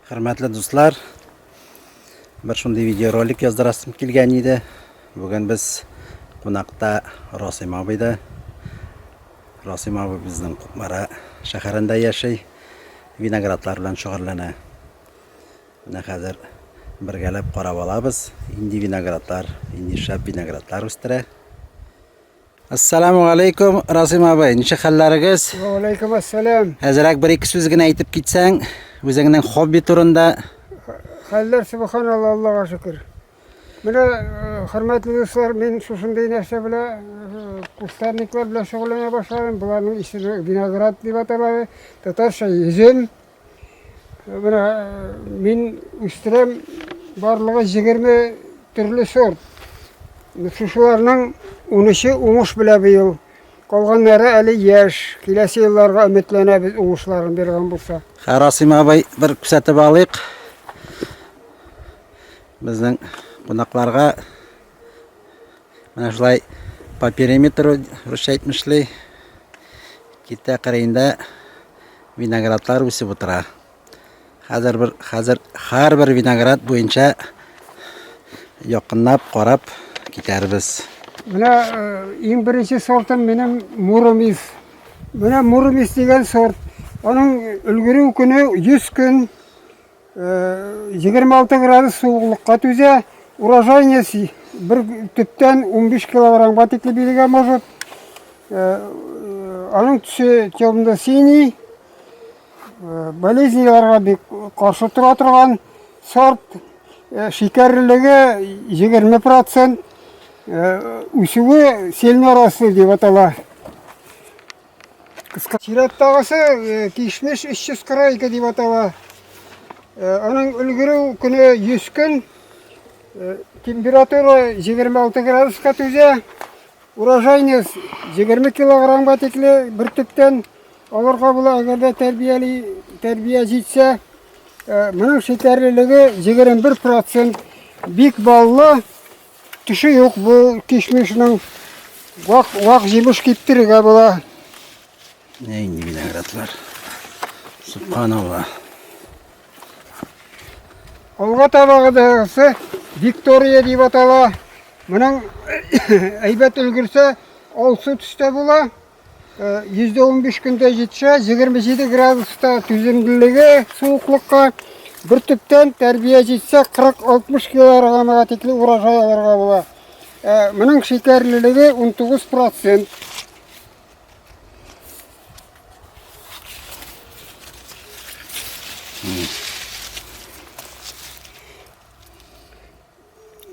Хөрмәтле дуслар, бер шундый видеоролик яздырасым килгән иде. Бүген без кунакта Расим абыйда. Расим абый безнең Кукмара шәһәрендә яши, виноградлар белән шөгыльләнә. Менә хәзер бергәләп карап алабыз, инди виноградлар, инди шәп виноградлар үстерә. Ассаламу алейкум, Расим абый, ничек хәлләрегез? Ва алейкум ассалам. Әзрәк бер-ике сүз генә әйтеп китсәң, үзеңнең хобби турында. Хәлләр субханалла, Аллага шөкер. Менә, э, хөрмәтле дуслар, мин шушындый нәрсә белән, э, кустарниклар белән шөгыльләнә башладым. Боларның исеме виноград дип атала, татарча йөзем. Менә мин үстерәм барлыгы 20 төрле сорт. Шушыларның 13-е уңыш белә быел. Калганнары әле яшь. Киләсе елларга өметләнәбез уңышларын биргән булса. Расим абый, бер күрсәтеп алыйк. Безнең кунакларга менә шулай по периметру, русча әйтмешли, киртә кырыенда виноградлар үсеп утыра. Хәзер бер хәзер һәрбер виноград буенча якынлап карап китәрбез. Менә э, иң беренче сортым минем Муромис. Менә Муромис дигән сорт. Аның өлгерү көне 100 көн. 26 градус суыклыкка түзә. Урожайность бер төптән 15 килограммга тикле бирергә может. Аның төсе темно-синий. Болезньләргә бик каршы тора торган сорт. Шикәрлелеге 20%. Үсүе сильнорослый дип атала. Кыска чираттагысы э, кишмиш 342 дип атала. Э, аның өлгерү көне 100 көн. Э, температура 26 градуска түзә. Урожайность 20 килограммга тикле бер төптән алырга була, әгәр дә тәрбияли тәрбия җитсә. Моның шикәрлелеге 21%. Бик баллы. Төше юк бу кишмишнең. Вак, вак җимеш киптерергә була. Менә инде виноградлар. Субханалла. Алга табагыдагысы Виктория дип атала. Моның әйбәт өлгерсә, алсу төстә була. 15 көндә җитешә, 27 градуста түземлелеге суыклыкка. Бер төптән тәрбия җитсә, 40-60 килограммга тикле урожай алырга була. Моның шикәрлелеге 19%.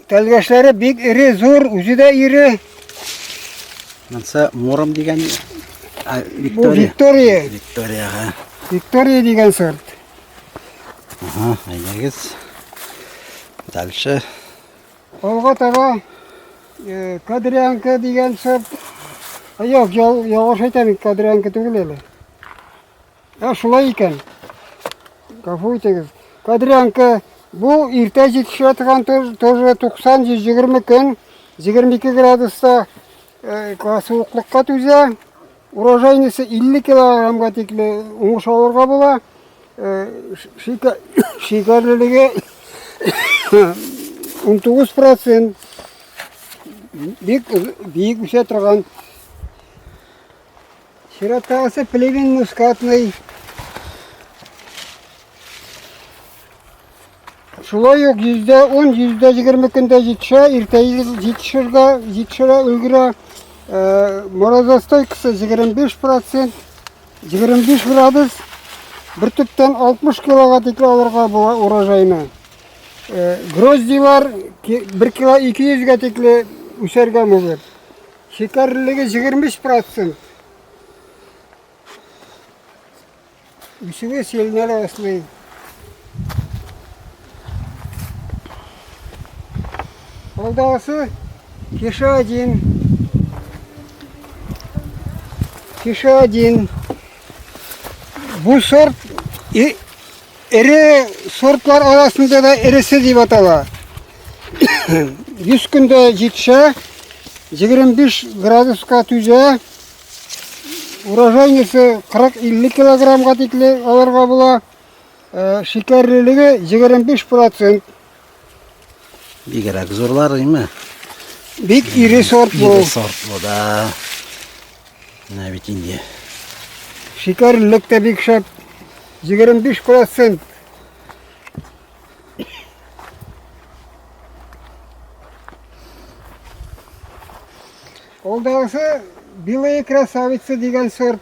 Тәлгәшләре бик эре, зур, үзе дә ире. Монсы Муром дигән. А, Виктория. Бу Виктория. Виктория, ага. Виктория дигән сорт. Ага, әйдәгез. Дальше. Алга таба э, Кадрянка дигән сорт. Юк, ялгыш әйтәм, Кадрянка түгел әле. Ә шулай икән. Гафу итегез. Кадрянка бу иртә җитешә торган тоже 90-120 көн, 22 градуста э, суыклыкка түзә. Урожайныйсы 50 килограммга тикле уңыш алырга була. Э, шикәрлелеге 19%. Бик биек үсә торган Чираттагысы плевен мускатный. Шулай ук 10%, 20% көндә җитешә, иртә җитешергә, җитешерә, өлгерә. Э, морозостойкасы 25%, 25 градус. Бер төптән 60 килога тикле алырга була урожайны. Э, гроздилар 1 кило 200 гә тикле үсәргә может. Шикәрлелеге 23 процент. Үсүе сильнорослый. Алдагысы Кеша 1. Кеша 1. Бу сорт Эре сортлар арасында да эресе дип атала. 100 көндә җитешә, 25 градуска түзә. Урожайныйсы 40-50 килограммга тикле алырга була. Шикәрлелеге 25%. Бигрәк зурлар, име? Бик ире сорт бу. Ире сорт бу да. Менә бит инде. Шикәрлелек тә бик шәп. 25%. Алдагысы белые красавицы дигән сорт.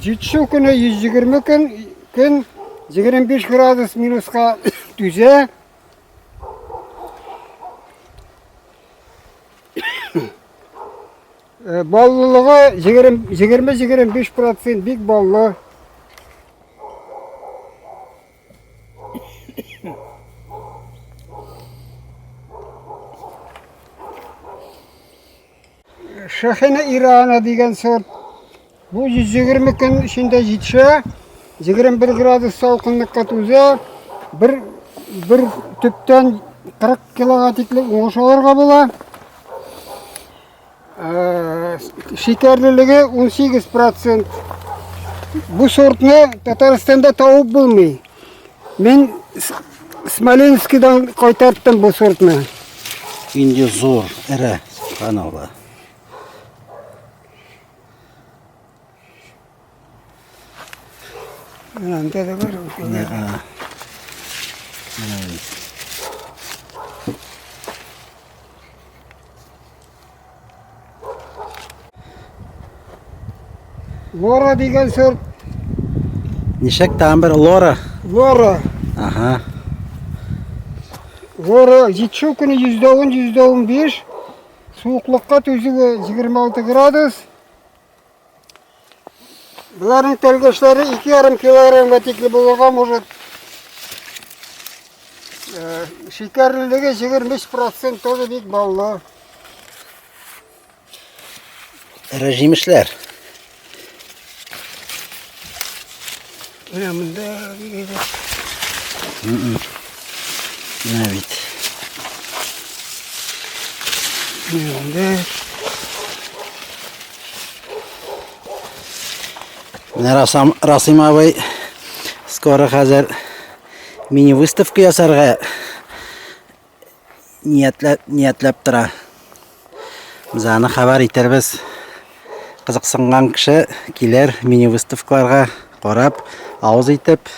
Җитешү көне 120 көн, көн 25 градус минуска түзә. Баллылыгы 20-25% бик баллы. Шахина Ирана дигән сорт. Бу 120 көн эчендә җитешә. 21 градус салкынлыкка түзә. Бер бер төптән 40 килога тикле уңыш алырга була. Шикәрлелеге 18%. Бу сортны Татарстанда табып булмый. Мин Смоленскидан кайтарттым бу сортны. Инде зур, эре, субханалла. Менә анда да бар. Менә, а. Менә бит. Лора дигән сорт. Ничек тагын бер Лора? Лора. Ага. Лора җитешү көне 110, 115. Суыклыкка түзүе 26 градус. Боларның тәлгәшләре 2,5 килограммга тикле булырга может. Шикәрлелеге 23% тоже бик баллы. Эре җимешләр. Менә монда бик әйбәт. Менә бит. Менә монда. Менә Расам, Расим абый скоро хәзер мини-выставка ясарга ниятләп, ниятләп тора. Без аны хәбәр итербез. Кызыксынган кеше килер мини-выставкаларга карап, авыз итеп.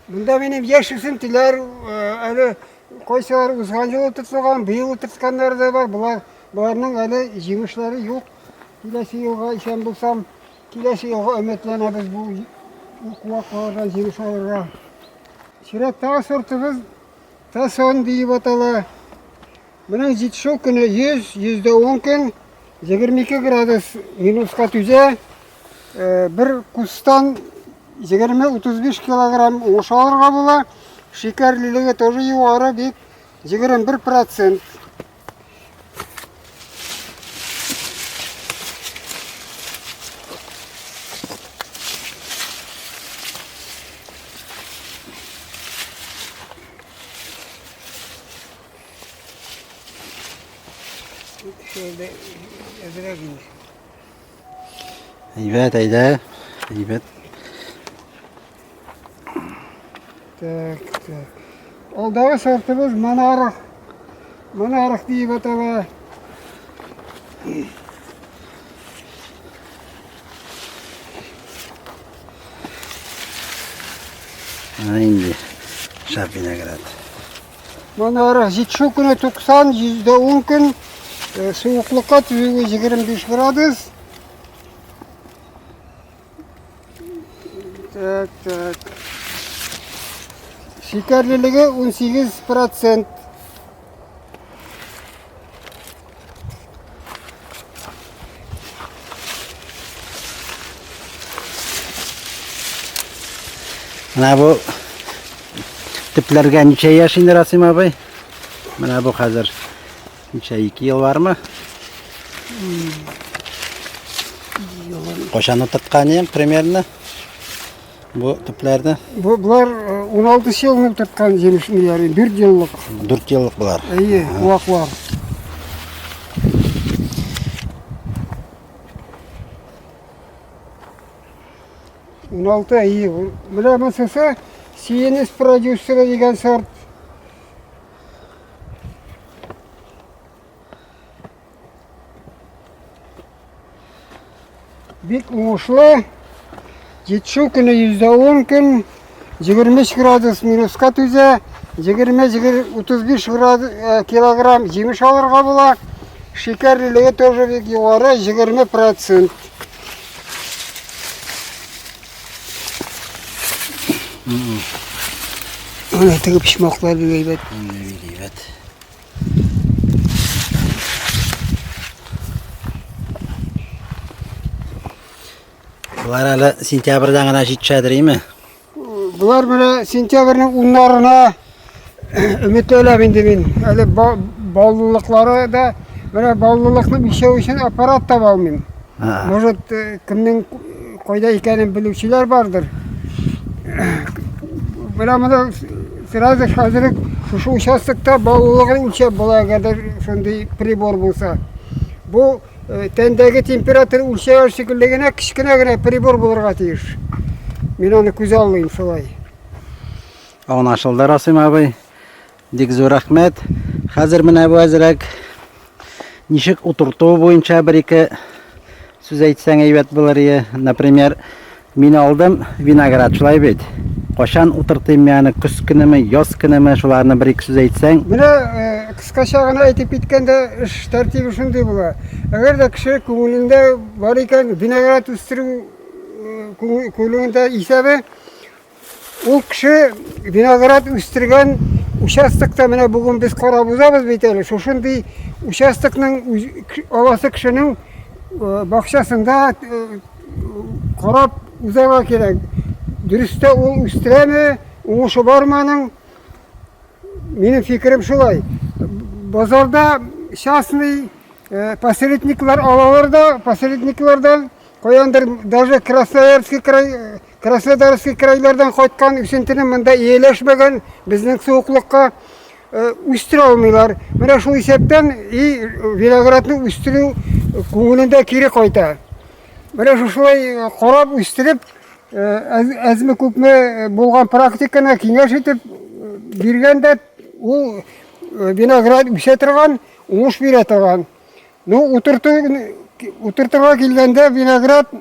Монда минем яшь үсентеләр, әле кайсылары узган ел утыртылган, быел утыртканнары да бар. Болар, боларның әле җимешләре юк. Киләсе елга исән булсам, киләсе елга өметләнәбез бу куаклардан җимеш алырга. Чираттагы сортыбыз Тасон диеп атала. Моның җитешү көне 100, 110 көн, 22 градус минуска түзә. Бер кустан 20-35 килограмм уңыш алырга була. Шикәрлелеге тоже югары бик, 21 процент. Шәйдә әзрәк инде. Әйбәт, әйдә. Әйбәт. Так, так. Алдагы сортыбыз Монарх. Монарх диеп атала. Менә инде шәп виноград. Монарх җитешү көне 90, 110 көн, суыклыкка түзүе 25 градус. Так, так. Шикәрлелеге 18 процент. Менә бу төпләргә ничә яшь инде Расим абый? Менә бу хәзер ничә, 2 ел бармы? Кайчан утырткан идем примерно бу төпләрне? Бу болар 16 елны утырткан җимеш ниләре, 4 еллык. 4 еллык болар. Әйе, куаклар. 16 әйе. Менә монысы Сиенес продюсеры дигән сорт. Бик уңышлы. Җитешү көне 110 көн, 23 градус минуска түзә, 20-35 градус, э, килограмм җимеш алырга була. Шикәрлелеге тоже бик югары, 20%. Менә теге почмаклар бик әйбәт. Бик әйбәт. Болар әле сентябрьдән генә җитшәдер, име? Болар менә сентябрьнең уннарына өметләнәм инде мин. Әле баллылыклары да, менә баллылыкны үлчәү өчен аппарат таба алмыйм. Может, э, кемнең кайда икәнен белүчеләр бардыр. Менә моны сразу хәзер үк шушы участокта баллылыгын үлчәп була, әгәр дә шундый прибор булса. Бу э, тәндәге температура үлчәгән шикелле генә кечкенә генә прибор булырга тиеш. Мин аны күз алмыйм шулай. Аңлашылды, Расим абый. Бик зур рәхмәт. Хәзер менә бу әзрәк ничек утырту буенча бер-ике сүз әйтсәң әйбәт булыр иде. Например, мин алдым виноград, шулай бит? Кайчан утыртыйм мин аны, көз көнеме, яз көнеме, шуларны бер-ике сүз әйтсәң. Менә э, кыскача гына әйтеп киткәндә, эш тәртибе шундый була. Әгәр дә кеше күңелендә бар икән, виноград үстерү э, күңелендә исәбе, Ул кеше виноград үстергән участокта менә бүген без карап узабыз бит әле. Шушындый участокның аласы кешенең э, бакчасында э, карап узарга кирәк. Дөрестә ул үстерәме, уңышы бармы аның? Минем фикерем шулай. Базарда частный э, посредниклар алалар да, посредниклардан каяндыр даже Красноярский край Краснодарский крайлардан кайткан үсентене монда ияләшмәгән безнең суыклыкка э, үстерә алмыйлар. Менә шул исәптән и виноградны үстерү күңелендә кире кайта. Менә шушылай э, карап үстереп, э, әзме күпме булган практиканы киңәш итеп биргәндә ул виноград үсә торган, уңыш бирә торган. Ну, утырту утыртырга килгәндә виноград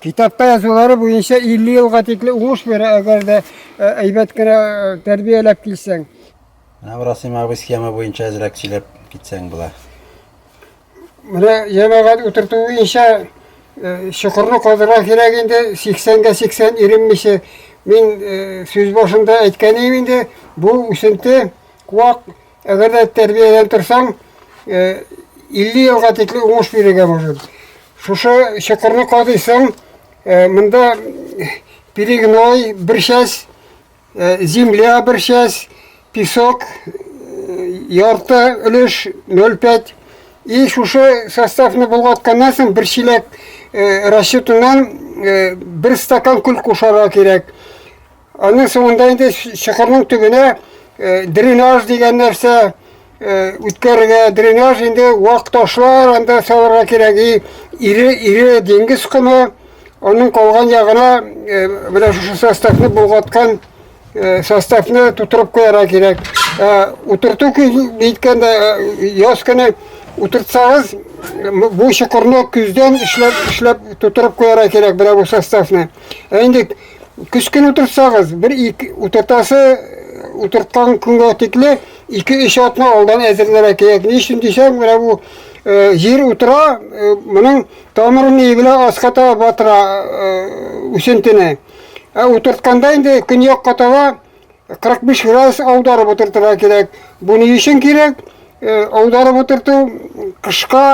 Китапта язулары буенча 50 елга тикле уңыш бирә, әгәр дә э, әйбәт кенә э, тәрбияләп килсәң. Менә бу Расим абый схема буенча әзрәк сөйләп китсәң була. Менә җәмәгать утырту буенча э, чокырны казырга кирәк инде 80-гә 80 иренмичә. Мин сүз башында әйткән идем инде, бу үсенте куак Әгәр дә тәрбиядән торсаң, 50 елга тикле уңыш бирергә может. Шушы чокырны казыйсың, монда перегной бер чәс, земля бер чәс, песок ярты өлеш 0,5. И шушы составны болгатканнан соң бер чиләк расчетыннан бер стакан көл кушарга кирәк. Аның соңында инде чокырның төбенә э, дренаж дигән нәрсә э, үткәрергә. Дренаж инде вак ташлар анда салырга кирәк. И ире ире диңгез комы, аның калган ягына э, менә шушы составны болгаткан составны тутырып куярга кирәк. Утырту әйткәндә яз көне утыртсагыз, бу чокырны көздән эшләп эшләп тутырып куярга кирәк менә бу составны. Ә инде Көз көне утыртсагыз, бер ике утыртасы утырткан көнгә тикле 2-3 атна алдан әзерләргә кирәк. Ни өчен дисәң, менә бу э, җир утыра, э, моның тамырын ни белән аска таба батыра э, үсентене. Ә утыртканда инде көньякка таба 45 градус аударып утыртырга кирәк. Бу ни өчен кирәк? Аударып утырту кышка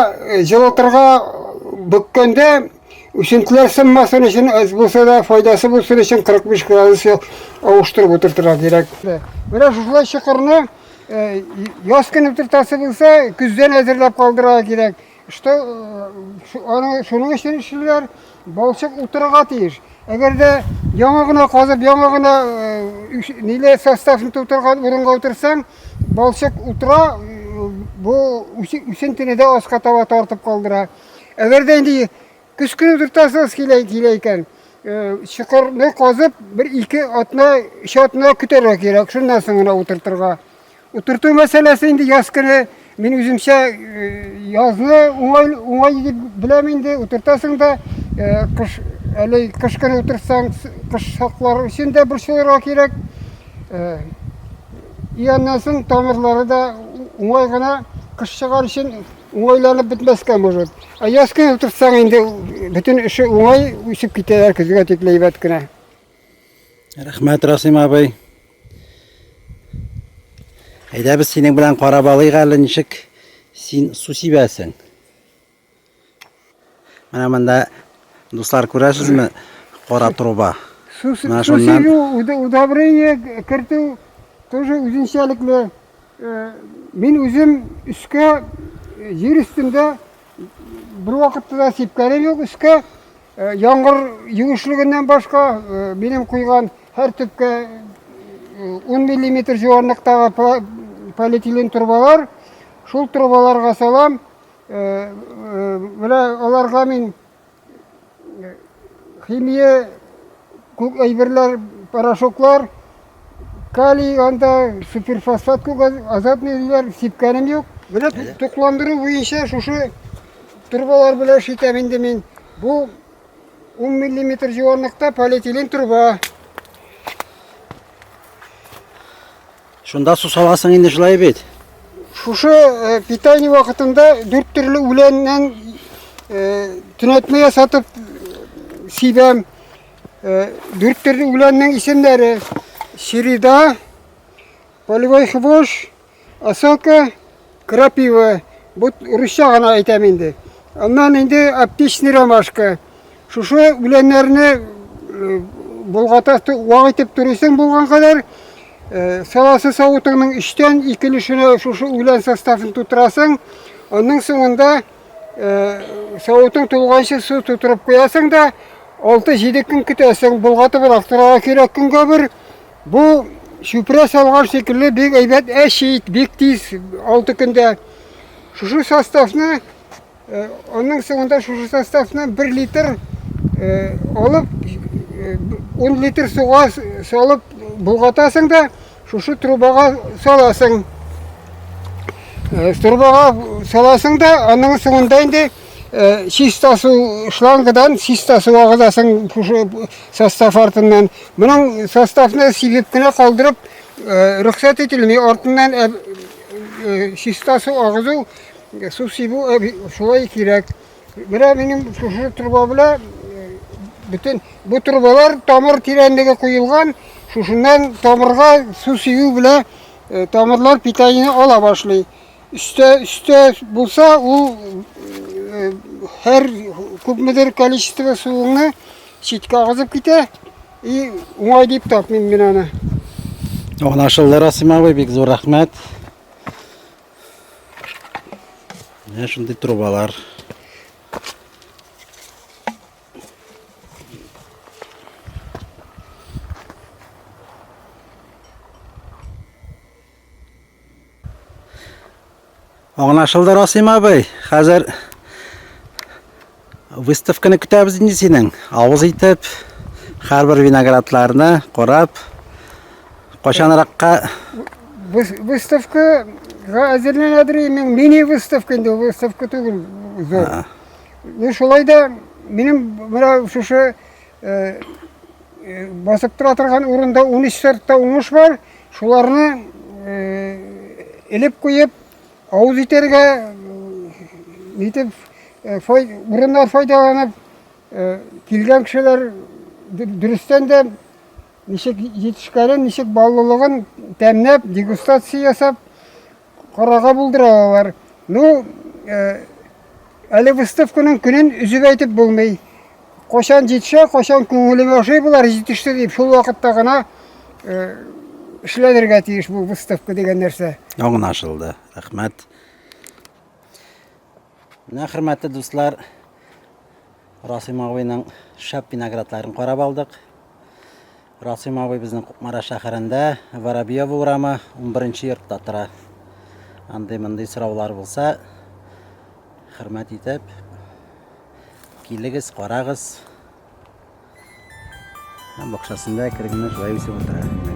җылытырга бөккәндә үсентеләр сынмасын өчен, әз булса да файдасы булсын өчен 45 градус авыштырып утыртырга кирәк. Менә шушылай чокырны яз көне утыртасы булса, көздән әзерләп калдырырга кирәк. Что аны шуның өчен эшлиләр, балчык утырырга тиеш. Әгәр дә яңа гына казып, яңа гына ниле составын тутырган урынга утырсаң, балчык утыра, бу үсентене дә аска таба тартып калдыра. Әгәр дә инде көз көне утыртасыгыз килә, килә икән, чокырны казып, бер ике атна, өч атна көтәргә кирәк, шуннан соң гына утыртырга. Утырту мәсьәләсе инде яз көне мин үземчә язны уңай уңай дип беләм инде, утыртасың да, кыш әле кыш көне утыртсаң, кыш саклар өчен дә борчылырга кирәк. И аннан соң тамырлары да уңай гына кыш чыгар өчен уңайланып бетмәскә может. Ә яз көне утыртсаң инде бөтен эше уңай үсеп китәләр көзгә тикле әйбәт кенә. Рәхмәт, Расим абый. Әйдә без синең белән карап алыйк әле ничек син су сибәсең. Менә монда дуслар күрәсезме? Кара труба. Су, су сибү, удобрение кертү тоже үзенчәлекле. Э, мин үзем өскә э, җир өстендә бер вакытта да сипкәнем юк өскә. Э, яңгыр юешлегеннән башка э, минем куйган һәр төпкә 10 э, миллиметр жуанлыктагы полиэтилен трубалар, шул трубаларга салам. Менә аларга мин химия күп әйберләр, порошоклар, калий анда суперфосфат күк азотный диләр, сипкәнем юк. Менә тукландыру буенча шушы Трубалар белән эш итәм инде мин. Бу 10 миллиметр юанлыкта полиэтилен труба. Шунда су саласың инде шулай бит. Шушы э, питание вакытында дүрт төрле үләннән э, төнәтмә ясатып э, сибәм. Дүрт төрле үләннең исемнәре: череда, полевой хвощ, Осока, крапива, бу русча гына әйтәм инде. Аннан инде аптечный ромашка. Шушы үләннәрне э, болгата вак итеп турыйсың булган кадәр, э, саласы савытыңның өчтән ике өлешенә шушы үлән составын тутырасың. Анның соңында э, савытың тулганчы су тутырып куясың да, 6-7 көн көтәсең, болгатыбрак торырга кирәк көнгә бер. Бу чүпрә салган шикелле бик әйбәт әчи, бик тиз, 6 көндә. Шушы составны, э, аның соңында шушы составны 1 литр э, алып, 10 э, литр суга салып болгатасың да, шушы трубага саласың. Трубага саласың да, аның соңында инде чиста су шлангадан чиста су агызасың шушы состав артыннан. Моның составны сибеп кенә калдырып э, рөхсәт ителми. Артыннан э, э, чиста су агызу, су сибү шулай кирәк. Менә минем шушы труба белән бөтен бу трубалар тамыр тирәнлеге куелган, шушыннан тамырга су сибү белән тамырлар питание ала башлый. Өстә өстә булса, ул һәр күпмедер количество суыңны читкә агызып китә. И уңай дип тапмыйм мин аны. Аңлашылды, Расим абый, бик зур рәхмәт. Менә шундый трубалар. Аңлашылды, Расим абый. Хәзер выставканы көтәбез инде синең. Авыз итеп, һәрбер виноградларны карап, кайчанракка Выставкага әзерләнәдер инде. Мини выставка инде, выставка түгел, зур. Ну, шулай да минем менә шушы э, э, басып тора торган урында 13 сортта уңыш бар. Шуларны элеп куеп, авыз итәргә, нитеп, урыннар файдаланып, килгән кешеләр дөрестән дә ничек җитешкәнен, ничек баллылыгын тәмләп, дегустация ясап, карарга булдыра алалар. Ну, әле выставканың көнен өзеп әйтеп булмый. Кайчан җитешә, кайчан күңелемә ошый болар җитеште дип, шул вакытта гына э, эшләнергә тиеш бу выставка дигән нәрсә. Аңлашылды. Рәхмәт. Менә хөрмәтле дуслар, Расим абыйның шәп виноградларын карап алдык. Расим абый безнең Кукмара шәһәрендә Воробьева урамы 11 йортта тора. Андый-мондый сораулар булса, хөрмәт итеп килегез, карагыз. Һәм бакчасында әкрен генә шулай үсеп утыра.